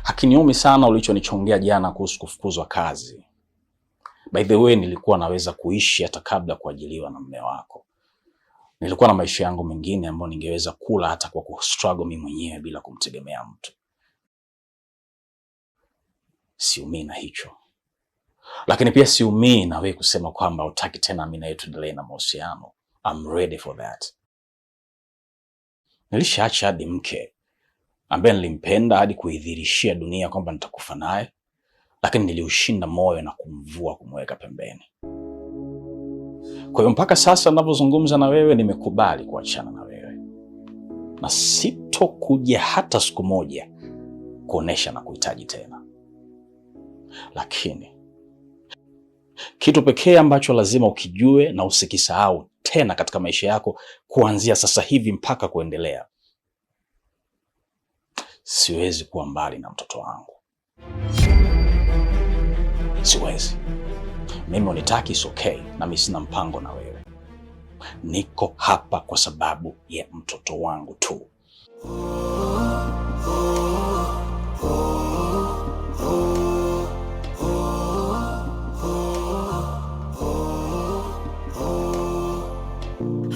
Hakiniumi sana ulichonichongea jana kuhusu kufukuzwa kazi. By the way, nilikuwa naweza kuishi hata kabla kuajiliwa na mume wako. Nilikuwa na maisha yangu mengine ambayo ningeweza kula hata kwa kustruggle mimi mwenyewe bila kumtegemea mtu. Siumii na hicho, lakini pia siumii na wewe kusema kwamba hutaki tena mimi na wewe tuendelee na mahusiano. I'm ready for that. Nilishaacha hadi mke ambaye nilimpenda hadi kuidhihirishia dunia kwamba nitakufa naye, lakini niliushinda moyo na kumvua, kumweka pembeni. Kwa hiyo mpaka sasa ninavyozungumza na wewe, nimekubali kuachana na wewe na sitokuja hata siku moja kuonesha na kuhitaji tena. Lakini kitu pekee ambacho lazima ukijue na usikisahau tena katika maisha yako kuanzia sasa hivi mpaka kuendelea, siwezi kuwa mbali na mtoto wangu, siwezi. Mimi unitaki, is okay, na mimi sina mpango na wewe. Niko hapa kwa sababu ya mtoto wangu tu.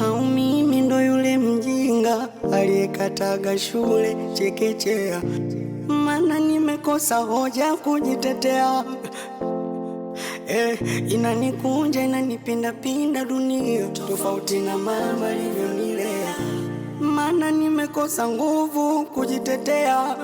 Au mimi ndo yule mjinga aliyekataga shule chekechea, mana nimekosa hoja kujitetea. Inanikunja inanipindapinda dunia, tofauti na mama alivyonilea, mana nimekosa nguvu kujitetea.